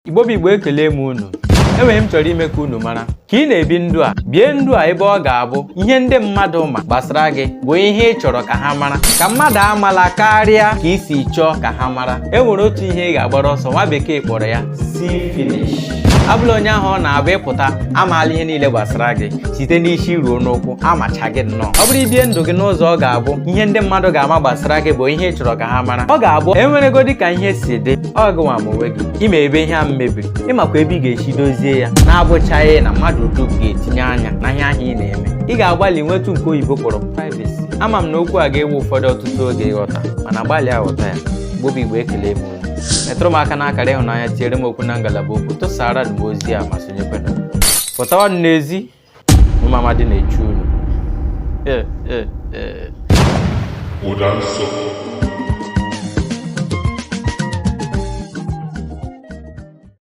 Igbo bụ Igbo, ekele m unu. Enwere m chọrọ ime ka unu mara ka ị na-ebi ndụ a. Bie ndụ a ebe ọ ga-abụ ihe ndị mmadụ ma gbasara gị bụ ihe ị chọrọ ka ha mara, ka mmadụ amala karịa ka ị si chọọ ka ha mara. E nwere otu ihe ị ga-agbara ọsọ, nwa bekee kpọrọ ya see finish. Abụla onye ahụ ọ na-abụ ịpụta, amaala ihe niile gbasara gị site n'isi ruo n'ụkwụ, amacha gị nnọọ. Ọ bụrụ ibie ndụ gị n'ụzọ ọ ga-abụ ihe ndị mmadụ ga-ama gbasara gị bụ ihe ị chọrọ ka ha mara, ọ ga-abụ enweregodi ka ihe si dị, ọ gịnwa ma onwe gị ime ebe ihe a mebiri, ịmakwa ebe ị ga-esi dozie ya, na-abụchaghị na mmadụ dum ga-etinye anya na ihe ahụ ị na-eme. Ị ga-agbalị nwetụ nke oyibo kpọrọ privacy. Ama m na okwu a ga-ewe ụfọdụ ọtụtụ oge ịghọta, mana gbalịa ghọta ya. Igbo bụ Igbo, ekele m unu. Metụrụ m aka n'akara ịhụnanya, tinyere m okwu na ngalaba okwu, tụsara m ozi a ma sonyekwenụ. Pụtawanụ n'ezi, ụmụ amadi na-echu unu. Ee, ee, ee. Ụda nsọ.